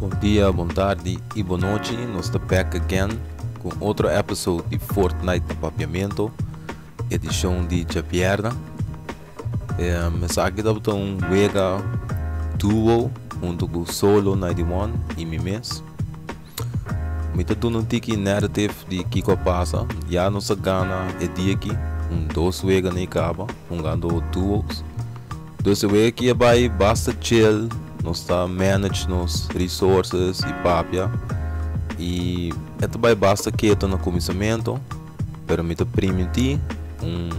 Bon dia, bon tardi y bon nochi. Nos ta back again cu otro episode di Fortnite na Papiamento, edicion di djabièrnè. Esaki tabata un wega duo hunto cu Solo 91 y mi mes. Mi ta duna un tiki narrative di kiko a pasa. Ya nos a gana e dia aki, un dos wega na e kaba, hungando duos. Dus e wega aki a bai basta chill, nos ta manage nos resources y papia. Y e ta bai basta keto na kuminsamentu, pero mi ta priminti un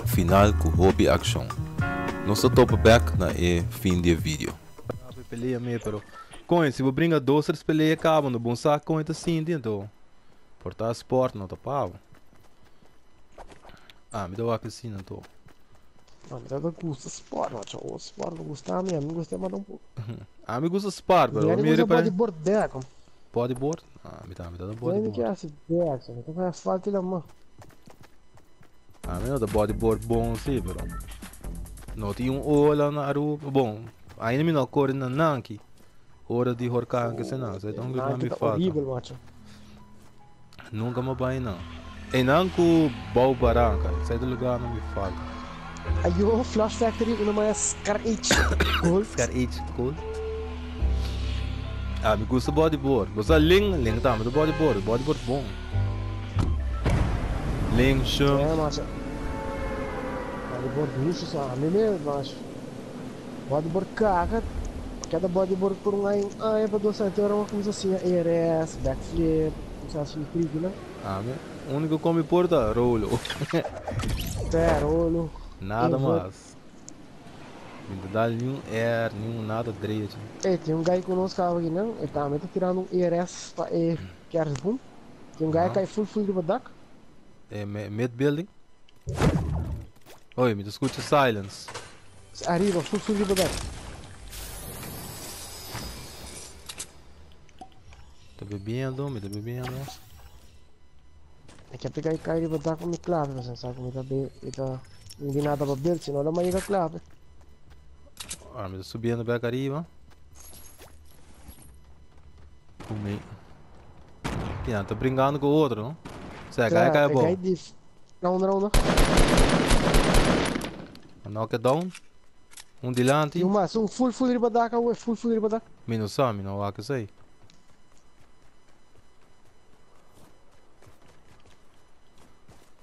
final ku hopi akshon. Nos ta topa bek na e fin di e video. Ape pelea me pero coño si bo bringa dos tres pelea caba no bon sa con e ta sinti anto por ta sport no ta pabo ah mi ta wak asina anto. No mi ta gusta sport macho o sport no gusta mi ami gusta mas un poco. Ami gusta sport pero mi gusta bodyboard bek. Bodyboard? Ah mi tambe ta bodyboard. Mi ke hasi bek mi ta faya falta la man. Ami no ta bodyboard bon si pero no tin un ola na Aruba bon ainda mi no a kore na Nanki ora di horkan kese nan esei ta un lugar mi falta. Horibel macho. Nunka mi a bai nan. Einan ku Bou Baranka esei ta lugar nan mi falta. Ayo Flash Factory una maya Scar H Gold. Scar H Gold. Ah mi gusta bodyboard. Bo sa Ling? Ling tambe ta bodyboard. Bodyboard bon. Ling, Shum. Ja, macho. Bodyboard mucho sa. Mi me, macho. Bodyboard kaka. Kada bodyboard por un aña, un aña pa dos aña. Te ora kuminsá siña ERS, backflip, kuminsá hasi trikinan. Ami, úniko ku mi por ta rolo. Te, rolo. Nada Invert. mas. Mi no ta dal niun air, niun nada drechi. Ey, tin un guy ku nos kaba akinan, e tambe ta tirando un ERS pa e kerstboom. Tin un guy a kai full full riba dak. E mid building? Oye, mi ta skucha silence. Ariba, full full riba dak. Ta bebiendo, mi ta bebiendo. Mi ke aplica e kai riba dak pa mi clave, pasobra sa ku mi ta be, mi ta, mi di nada pa build, si no lo mi a yega clave. Ahora mi ta subiendo bek ariba. Ku mi. Kinan ta bringando ku otro, no? Sea, kai kai E abou. kai di na unda na unda. Knock it down. Un dilanti. Tin un mas, un full full riba dak awe, full full riba dak. Mi no sa, mi no wak esei.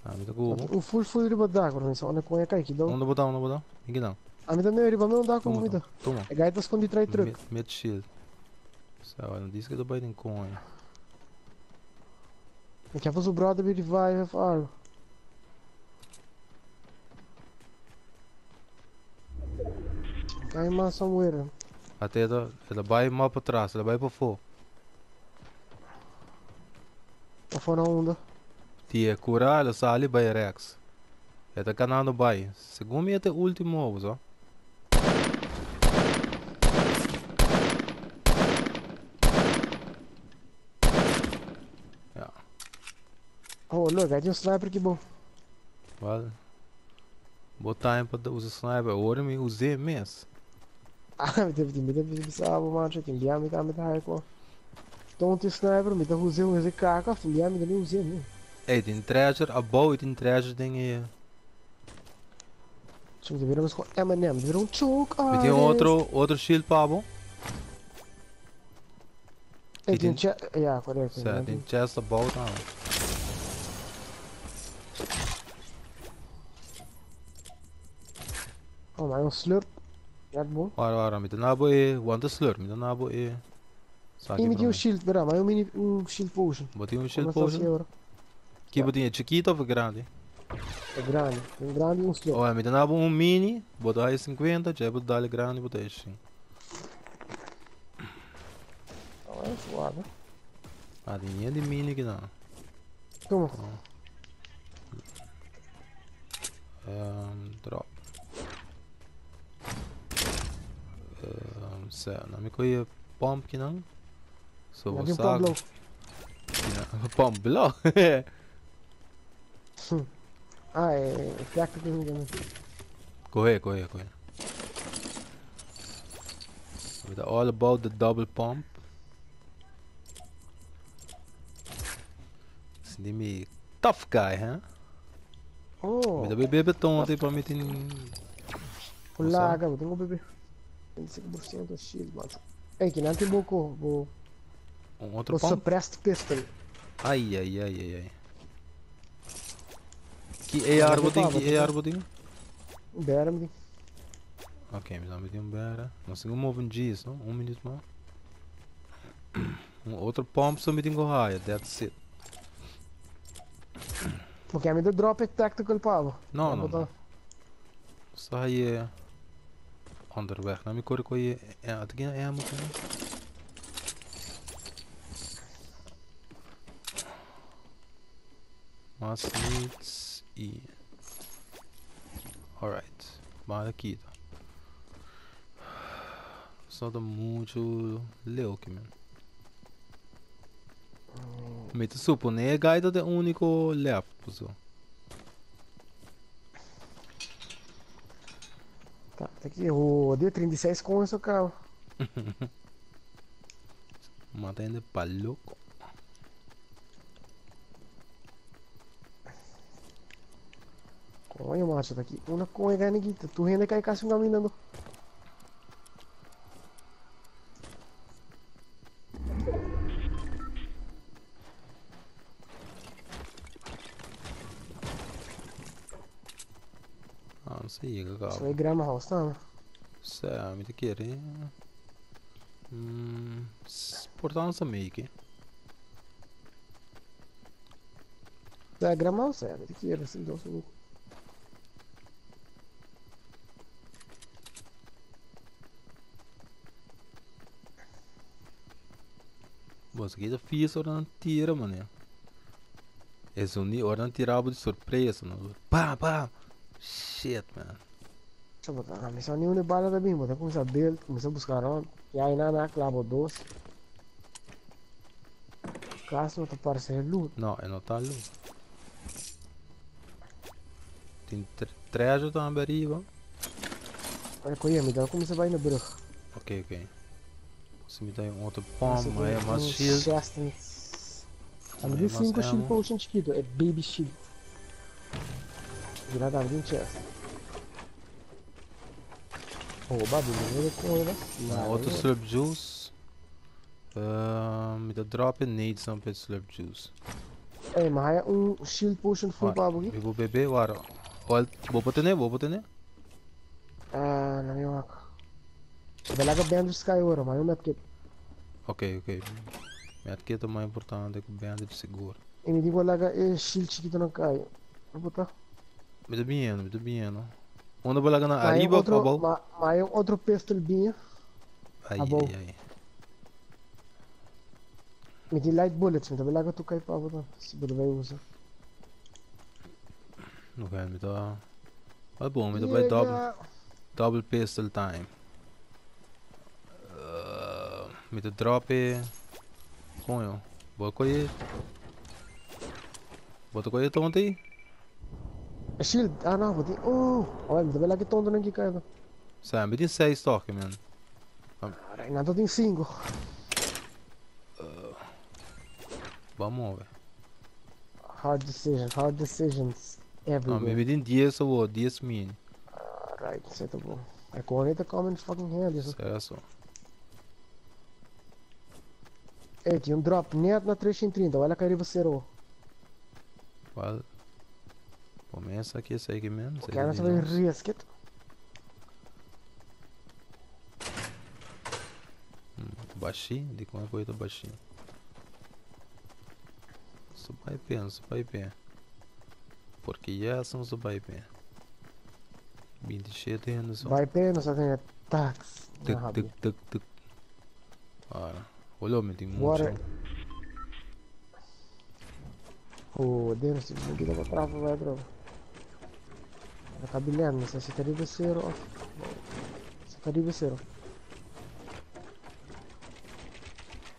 Ah, mi ta ku bo. Un full full riba dak, pero mi sa unda kon e kai ki down. Unda bo ta, unda bo ta? Aki nan. Ami ta medio riba mi un dak Tuma, mi ta. tuma. E gai ta skondi trai truck. Mid, mid shield. Sa, no dice que ta bai den coño. Mi ke pa su brother bi revive of algo. Kai mas somewhere. Ate e ta, e ta bai mas pa tras, e ta bai pafó. Pafó na unda? Di e kura el a sali bai rechts. E ta kanando bai. Segun mi e ta e ultimo bo sa. Ja. Oh, look, hay un sniper ki bo. Wel, bo time pa usa sniper. Ora mi us'é mes. Ah, mi ta mi ta bisa bo macho, tin bia mi tambe ta haya ko. Tonto sniper, mi ta us'é un ese kaka, tin bia mi ta ni us'é mi. Ey, tin treasure abou y tin treasure den e. Chu, mi ta bira mes kon Eminem, mi ta bira un choke Mi tin artist. otro, otro shield pa bo. Ey, Y tin tin, chest, ya, correcto. sa, tin chest abou tambe. Oh, maar un slurp. Net bon. Wara, wara, mi ta na bo e wanta slurp, mi ta na bo e Y saki mi tin un prome. shield, bera, maar un mini un shield potion. Bo tin un shield Como está potion? así ahora? Ki Ja, bo tin, e chikito of e grandi? e grandi. Un grandi y un slurp. Oh, mi ta na bo un mini, bo ta haya 50, dje bo ta dal e grandi, bo ta haya 100. Oh, é suave. Ah, tin yen di mini kinan. Toma. Oh. Drop. Sa, na mi koe pump kinan. So Na bo tin sa. pump blow. Pump blow. Ah, é tactical também. Kohe, kohe, kohe. With all about the double pump. Di mi tough guy, hè? Oh. Mi ta bebe beton te pa mi tin. Laga, bo tengo bebe. 25% shield, macho. Ey, que nan tin boko, bo. Un otro Bo pump? suppressed pistol. Ai, ai, ai, ai, ai. Ki AR bo tin? Ki AR bo tin? Bera mi tin. Ok, mi tambe tin un bera. Nos tin ku move un G's, no? Un minuut mas. Un otro pump so mi tin ku haya, that's it. Ok, mi ta drop e tactical pa bo. No, no, no. Sa haye onderweg. Nou mi kore koye at gina ammo tin. Mas needs e Alright, banda kita. Só ta mucho leu ki men. Mi ta supone e guy ta de único left, puso. Tá, tá aqui, o de 36 com isso carro. Mata ainda pa loco. Coño, macho, tá aqui. Una coña gana aqui. Tu rende cai casi um caminhando. Ah, no sei, cacao. Isso é grama house, tá? Sa, mi te quiere. Portanza make. Sa grama house, é, mi te quiere, assim, dois minutos. Bom, isso aqui é fiz ora não tira, mano. Esse um ora não tirava de surpresa, não. Pá, pá. Shit, man. A mim só nenhuma bala da bem, vou começar a build, começar a buscar onde. E aí na clavo dois. Caso não te parece loot. Não, é não tá loot. Tem treasure também arriba. Olha, coisa, me dá começa a vai na brug. Ok, ok. Se me dá um outro pom, aí é mais shield. A me 5 shield potion chiquito, é baby shield. Virada um chest. Oh, babi, não é com ele. Outro slurp juice. Me dá drop and need some pet slurp juice. Ei, mas é um shield potion full babo aqui. Eu vou beber agora. Olha, vou botar, vou botar, Ah, não me vaca. Vai lá que bandage sky ouro, mas eu medkit. Ok, ok. Medkit é mais importante que o bandage seguro. E me digo lá que é shield chiquito não cai. Vou botar. Me dá bem, me dá bem, não. Onde vai lá na arriba ou Mas é outro pistol bem. Ai, ai, ai. Me di light bullets, me dá lá que tu cai para botar. Se você vai usar. Ok, me dá. Vai bom, me dá vai double. Double pistol time. Me dá drop. Coño. Vou colher. Bota colher tonto aí. Shield, ah não, vou ter. Oh, olha, me dá lá que tonto nem que cai. Sabe, me tem 6 toques, mano. Renato tem 5. Vamos ver. Hard decision, hard decisions everywhere. Ah, me tem 10 ou 10 mini. Right, certo bom. É 40 come in fucking handy. Certo. Ei, tinha um drop net na 330, olha que você errou. Qual? Começa aqui, esse aqui mesmo. O cara vai risk it. Baixinho, de como é que baixinho. Só vai bem, só vai bem. Porque já são só vai bem. 27 anos. Vai bem, não só tem tax. Tuk, tuk, tuk, tuk. Ora, olha, me tem muito. Oh, Deus, não quero botar pra vai, bro. Acabei lendo, se tá riba zero. Se tá riba zero.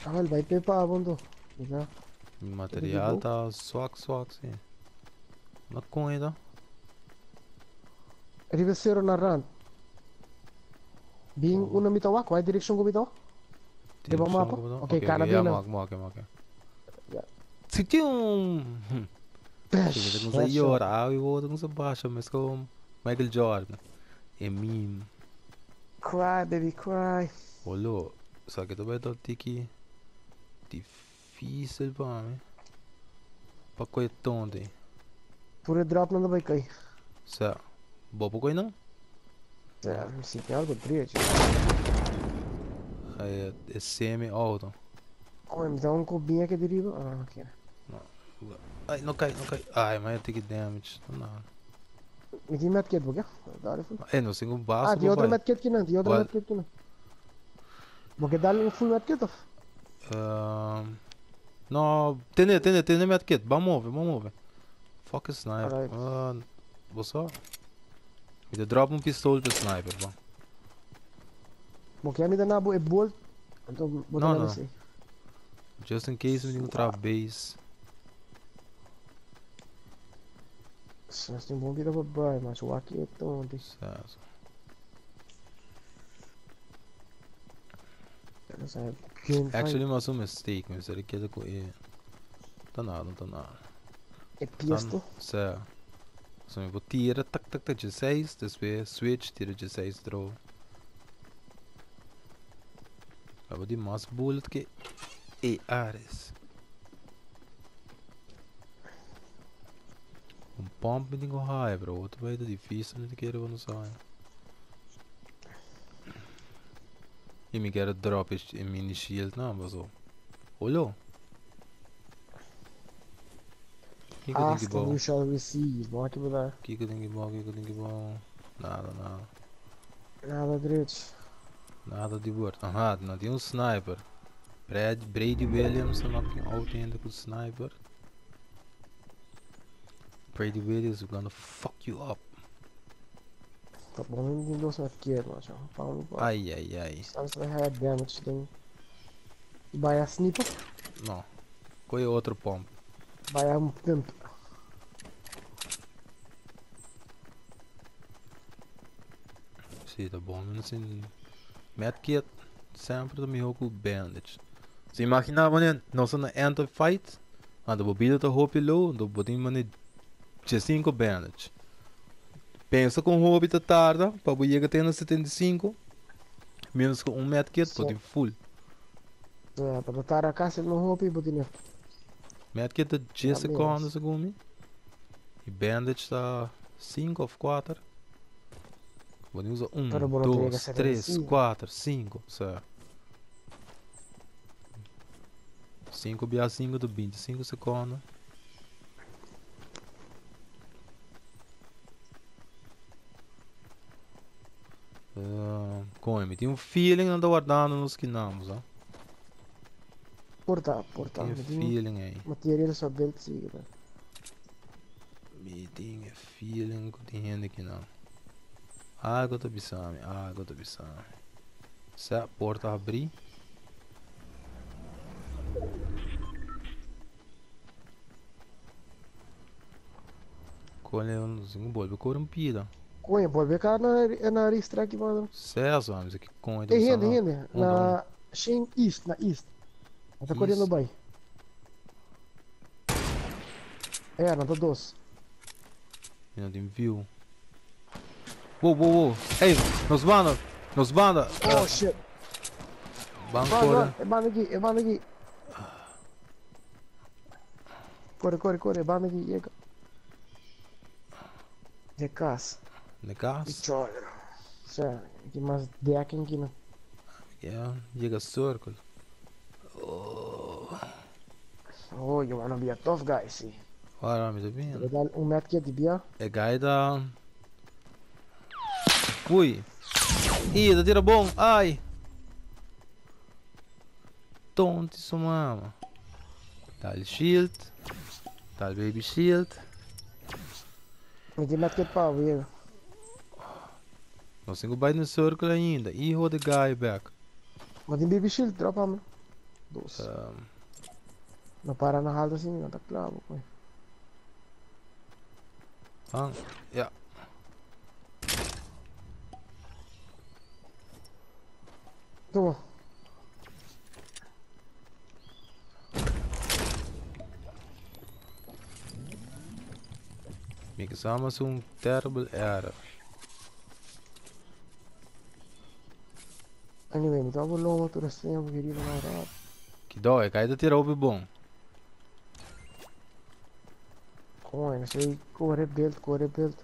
Ah, ele vai pegar bondo. Material tá swag, swag, sim. Na conha, Riba zero na run. Bem, uma mitawa, qual é a direção que mitawa? Riba mapa? Ok, cara, bem. Ok, ok, ok. Tium! Pesh, Começa a headshot. llorar e o outro começa a baixar, mas com Michael Jordan. É meme. Cry, baby, cry. Olha, só que também tá tiki difícil para mim. Pa coi tonte. Puro drop não vai cair. Sa, bobo coi não? É, sim, tem algo triste. É, é semi-auto. Como me dá um cubinho aqui de riba. Ah, ok. Ai, não cai, não cai. Ai, mas eu tenho que damage. Não. Me tem medkit, porque? Dá É, não sei um baço. Ah, tem outro medkit aqui não, tem outro Qual? medkit aqui não. Porque dá um full medkit off. No, tene, tene, tene medkit. Vamos ver, vamos ver. Fuck sniper. Alright. Você? Me drop um pistol pro sniper, bom. Porque a me dá na boa bolt. Então, bota Não, lá não. nesse. Just in case me encontrar base. Nós temos um bom vida pra baixo, mas o aqui é tonto. Certo. Não sei. Quem Actually, mas um mistake, mas ele quer com ele. Tá nada, não tá nada. É pistol. Certo. So, eu vou tirar, tac, tac, tac, 16, depois switch, tira 16, draw. Eu vou de mais bullet que ARs. Um pump me tenho high, bro. Outro vai ser difícil, não quero não sabe. E me quero drop este mini shield, não, mas ó. Olhou. Que que tem que Ask and bom? you shall receive. Bom, aqui vou dar. Que tem que bom? Que tem que bom? Nada, nada. Nada direito. Nada de boa. Aham, não tem um sniper. Brad, Brady Williams, não tem out ainda com o sniper. Brady Williams, we're gonna fuck you up. Tá bom, não tem dois medkit, mas ó. Pau, pau. Ai, ai, ai. Sabe se vai head damage tem. Vai a sniper, Não. Qual é outro pump? vai a um pimp. Sim, tá bom. Menos assim. Medkit sempre do meu com bandage. Se imaginava, né? Nós na end of fight. Ah, do bobida tá hope low, do botinho mane 5 bandage. Pensa com o hobby tá tarda, para chegar até no 75. Menos com um medkit, Sim. pode full. É, para botar a casa no roupa e botinho. Medkit tá 10 Tá segundos, segundo. E bandage tá 5 ou 4. Vou usar 1, Pero bueno, tiene que 2, ser 3, así. 4, 5. Certo. 5 BA 5 do 25 segundos. Come, tem um feeling não tá guardando nos que não, ó. Porta, porta. Tem um feeling aí. Material só build siga. tá. Me tem um feeling que tem gente aqui não. Água do bisame, água do bisame. Se a porta abrir. Colhe um bolo corrompida. Cunha, pode ver cá na na ristra aqui, mano. Certo, homem, isso aqui com Tem rende, rende. Onde, Na Shen East, na East. Tá correndo East. bem. É, não tá doce. Não tem view. Uou, uou, uou. Ei, nos banda, nos banda. Oh shit. Bancora. É banda aqui, é banda aqui. Corre, corre, corre, é banda aqui. Chega. De casa. De casa. Chora. Cioè, aqui mais decking aqui não. Yeah, chega circle. Oh. Oh, you wanna be a tough guy, see. Ora, mi bem. Vou dar um medkit de bia. É gaida. Ui. Ih, tá tira bom. Ai. Tonto isso, mama. Tal shield. Tal baby shield. Me tem medkit pa, viu? Nós temos que no circle ainda. E hold the guy back. Mas tem baby shield, dropa, mano. Doce. Não para na halda assim, não tá claro, pô. Ah, yeah. Toma. Sama un terrible error. Anyway, mi tava loma tur tempo que riba na rap. Que dó, é caída tirou o bom. Coño, sei corre build, corre build.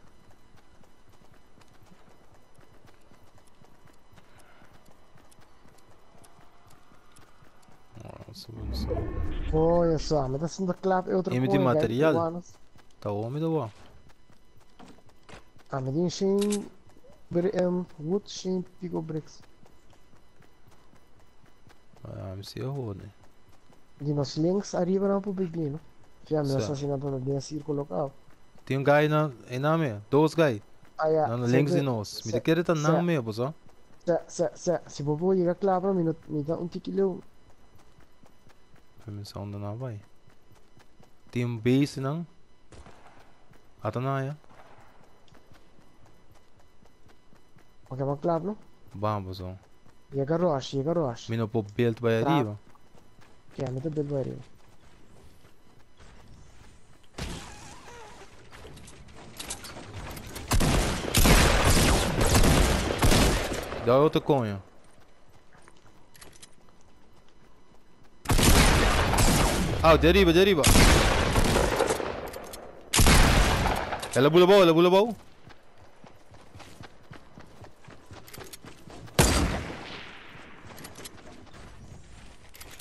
Nossa, nossa. Olha só, mas tá sendo clap é outra E me coisa. tem material? Tá homem da boa. Ah, me tem shin wood shin pico bricks. Ah, me se errou, né? De nos links arriba não pro big no? Já me assassinato na bem círculo local. Tem um guy na, em nome, dois guy. Ah, ja. Na links de nós. Me te quer tá na me, pessoal. Se vou chegar claro, me me dá um tiquilho. Permissão da não vai. Tem um base não? Ah, tá na, ja. Ok, mas claro, não? Vamos, pessoal. Chega rocha, chega rocha. Me não pôr build vai arriba. Ok, me tá build vai arriba. Dá outra conha. Ah, de arriba, de arriba. Ela bula bom, ela bula bom.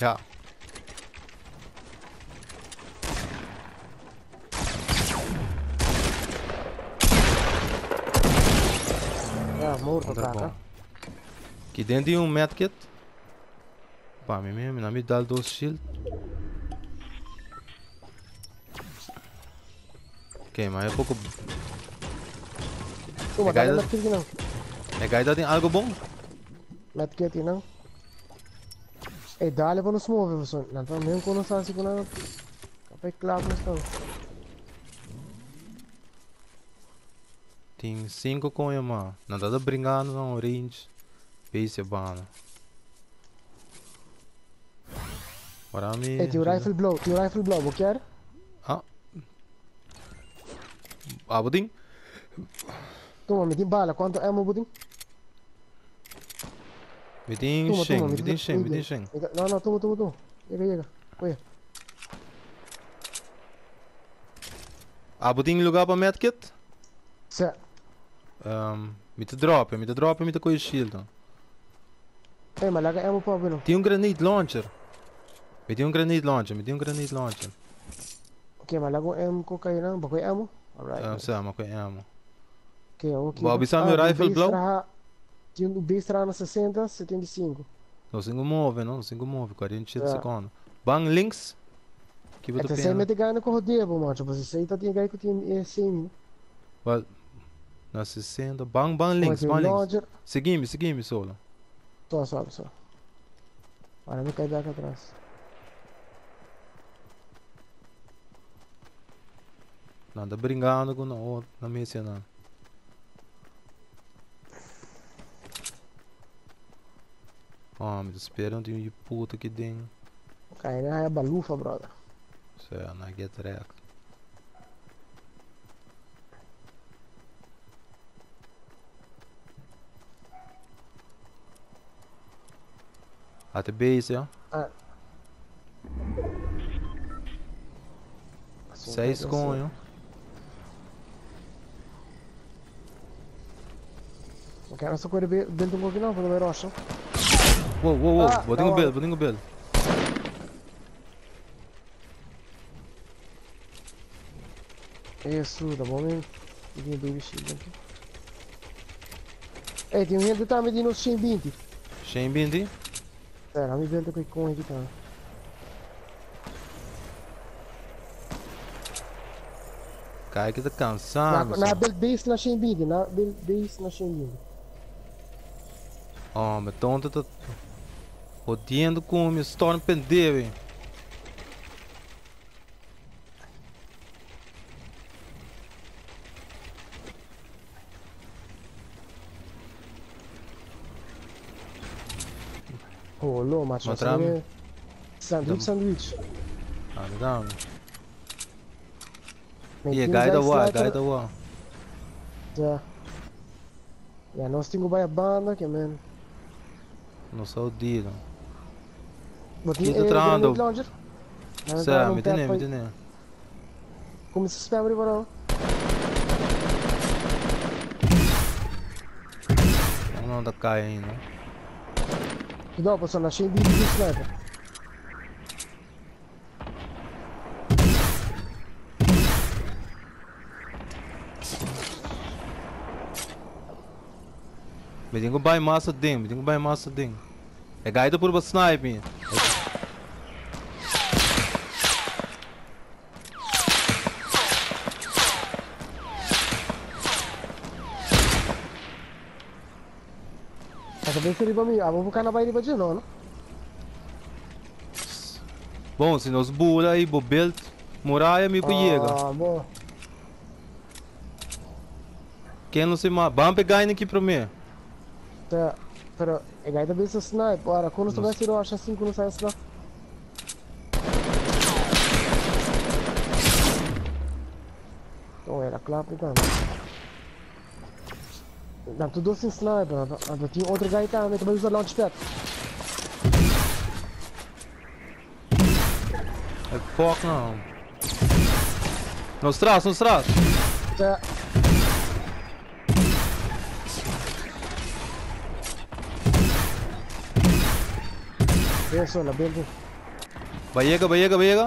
Ja. Ja, morto, cara. Aqui dentro tem um medkit. Pá, mim mesmo, não me dá dois shield. Ok, mas é pouco. Toma, dá medkit não. É gaida tem algo bom? Medkit não. Ei, dá-lhe para nos mover, você. Não tá mesmo quando está assim com nada. Capaz claro, não está. Tem 5 com mano. Não dá brincando não, range. Base é bana. Ora me. Ei, tem o rifle blow, tem o rifle blow, vou quer? Ah. Ah, botim? Toma, me tem bala, quanto é, meu botim? Me tem 100, me tem 100, me tem 100. Não, não, toma, toma, toma. Chega, chega. Olha. Ah, botim lugar para medkit? Sim. Me te drop, me te drop, me te coi shield. Ei, mas lá é um problema. Tem um grenade launcher. Me tem um grenade launcher, me tem um grenade launcher. Ok, mas lá é um cocaína, bagoi ammo. Alright. Sim, mas coi ammo. Ok, ok. Vou avisar meu rifle blow. Tem um base na 60, 75. Não se move, não se move, 47 segundos. Bang links. Que você tem? Até mete ganho com o rodeio, mano. Você aí tá tem ganho que tem 100. Well, na 60, bang bang links, bang links. Seguime, seguime, solo. Só, só, só. Para me cair back atrás. Não, tá brincando com o na mesa não. Ah, me desespero, tem um puta aqui dentro. Ok, né? É balufa, brother. Sei, não get wrecked. Até base, ja? Ah. 6 conho. Ok, não só correr dentro um pouquinho não, para ver rocha. Wow, wow, wow, botinho o build, botinho o build. Isso, tá bom mesmo. Tem baby shield aqui. Ei, tem um gente que tá medindo 120. 120? Pera, me vendo com aqui tá. Cai que tá cansado. Na build base na 120, na build base na 120. Oh, mas tonto tá rodeando com o storm pender, Oh, lo, macho. Sandwich, sandwich. Ah, dá. E guy da wa, guy da wa. Ja. Ja, nos tin ku bai a banda ke men. Nos ta odido. Bo tin Ki ta e trahando? grenade launcher? Nan ta Sa, trahando mi un tene, pad mi pa tene. kuminsá spam riba nan. No, no ta kai ainda. Cuidado, pasobra na shen bibi tin sniper. Mi tin ku bai mas aden, mi tin ku bai mas aden. E gai ta purba snipe mi. Pasa bes riba mi, abo bo kana bai riba dje no, no? Bon, si nos bula y bo build muraya mi por yega. Ah, bo. Ken lo si ma? Ban pe gai aki prome. Ta, pero e gai ta bisa snipe. Ora, ku nos ta Nos bai si rush asin ku nos a snipe? Oh, era klap mi tambe. Nan tur dos tin sniper, anto anto tin otro guy tambe ta bai usa launchpad. Ay fuck no. Nos tras, nos tras. Ja. Eso, la building. Ba yega, ba yega, ba yega.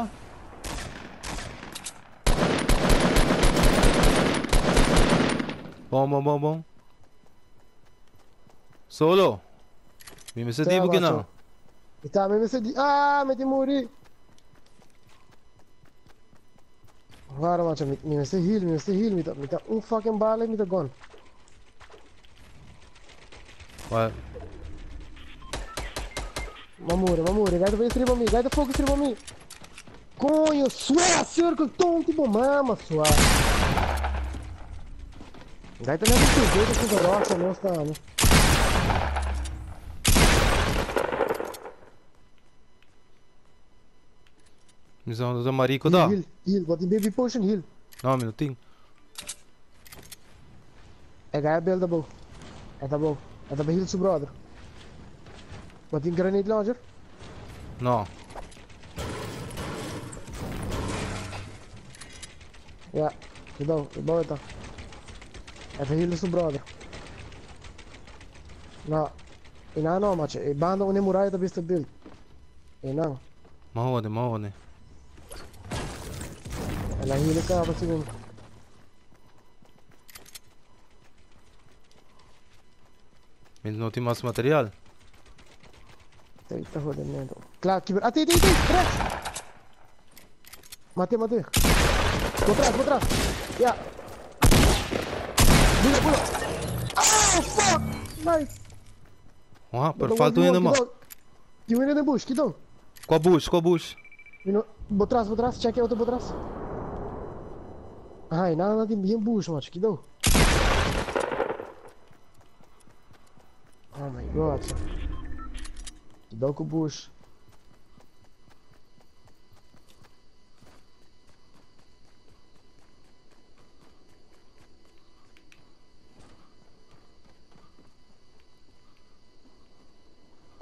Bon, bon, bon, bon. Solo. Mi mester Tá, di ki macho. nan. E tá, mi mester di. Ah, mi tin muri. Wara, macho, mi, mi mester heal, mi mester heal. Mi ta, mi ta un fucking bala y mi ta gone. Wa- Ma muri, ma muri. Gai ta focus riba mi, gai ta focus riba mi. Coño, sua, circle, tonto bo mama, sua. Gai ta level 2, gai ta fica rocha, não está, né? Mi sa unda ta marico ta. Heal, heal, bota baby potion, heal. No, mi no tin. E gai a build abou. E ta bou. E ta heal su brother. Bo tin grenade launcher? No. Ja, cuidado, bou e ta. E ta heal su brother. No. E na no, macho. E banda une muralla ta bista build. E nan. Ma hode, ma hode. El a heal caba segundo. Mi no tin mas material. Te ta jodendo. Claro, que... Ah, ti, ti, ti, rechts. Mate, mate. Por atrás, por atrás. Ya. Bula, bula. Ah, fuck. Nice. Ah, pero falta un ainda mas. Tin un den bush, quito. Qual bush, qual bush? Por trás, por trás, check outro por trás. Ai, nada, nada, tem bem bush, macho, quito. Oh my god. Cuidado com o bush.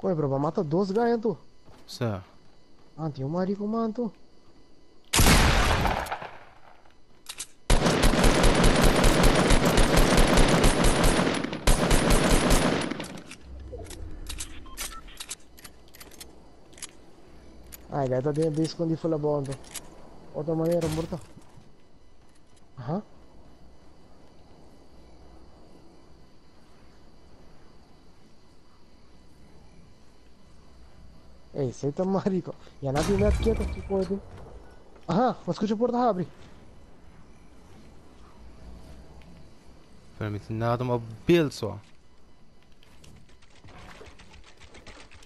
Oi, bro, mata dos ganha tu. Sa. Ah, tem um marico, manto. Ai, gata dentro escondi full bomba. Outra maneira, morta. Aham. Ei, sei tá marico. E a nave net quieta que coisa. Aham, mas escuta a porta abre. Pero mi tin nada ma build só.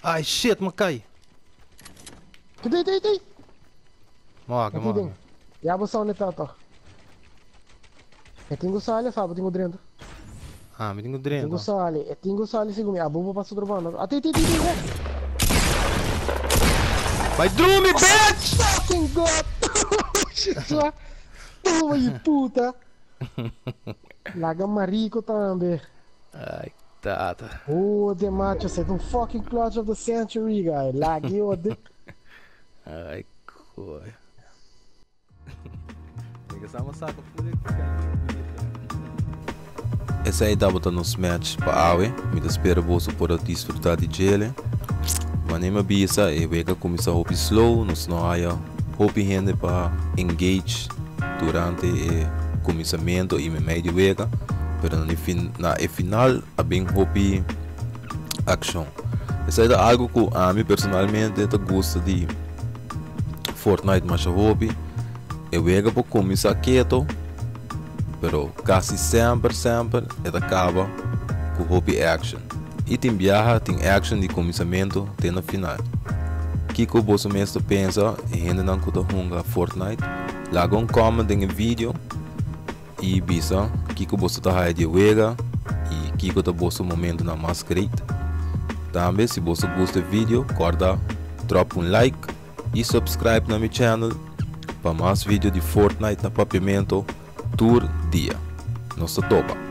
Ai shit, ma cai. Tem, tem, tem. Morre, Aqui morre. tem. Ja, vou só onde tá, tá. Eu tenho sale, Fábio, tenho dentro. Ah, mi tengo Tenho dentro. sale, eu tenho sale, segundo. A bomba passou do Ah, tem, tem, tem, tem. Vai drumi, bitch! Fucking God! Toma de puta! Laga marico tambe. Ai, tata. Hode macho, esey ta un fucking clutch of the century guy. Lagi hode. Ai, coy. Esei tabata nos match pa awe. Mi ta spera boso por a disfruta di djele. Manera mi a bisa e wega cuminsa hopi slow, nos no haya hopi hende pa engage durante e cuminsamento y memey di wega, pero na e final a bin hopi accion. Esei ta algo cu ami personalmente ta gusta di Fortnite masha hopi. E wega por cuminsa keto, pero casi semper semper e ta caba cu hopi action. Y tin biaha tin action di cuminsamento te na final. Kico boso mes ta pensa e hendenan cu ta hunga Fortnite? Laga un comment den e video y bisa kico boso ta haya di e wega y kico ta boso momentonan mas great. Tambe si boso gusta e video corda drop un like y subscribe na mi channel pa mas video di Fortnite na Papiamento tur dia. Nos ta topa.